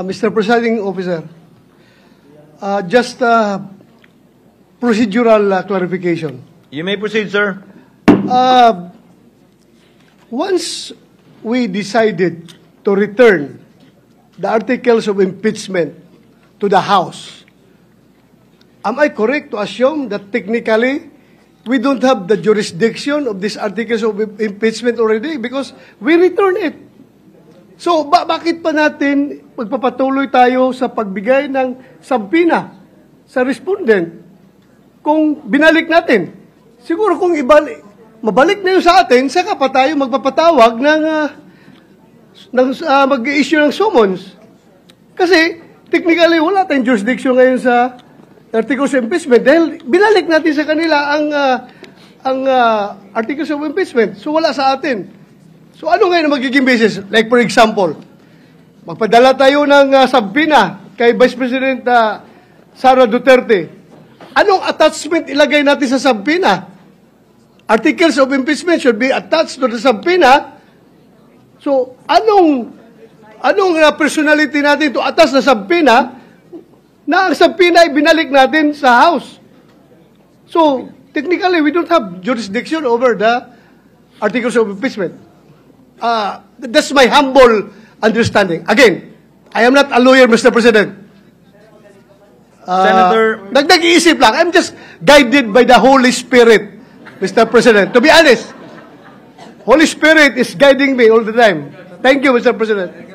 Mr. Presiding Officer, just procedural clarification. You may proceed, sir. Once we decided to return the articles of impeachment to the House, am I correct to assume that technically we don't have the jurisdiction of these articles of impeachment already because we return it? So, bakit pa natin magpapatuloy tayo sa pagbigay ng sampina sa respondent kung binalik natin? Siguro kung mabalik na yun sa atin, saka pa tayo magpapatawag ng mag-i-issue ng summons. Kasi, technically, wala tayong jurisdiction ngayon sa articles of impeachment dahil binalik natin sa kanila ang articles of impeachment. So, wala sa atin. So, ano ngayon ang magiging basis? Like, for example, magpadala tayo ng sampina kay Vice President Sara Duterte. Anong attachment ilagay natin sa sampina? Articles of impeachment should be attached to the sampina. So, anong personality natin to attach na sampina na ang sampina ay binalik natin sa House? So, technically, we don't have jurisdiction over the articles of impeachment. That's my humble understanding. Again, I am not a lawyer, Mr. President. Senator... Nag-iisip lang. I'm just guided by the Holy Spirit, Mr. President. To be honest, Holy Spirit is guiding me all the time. Thank you, Mr. President.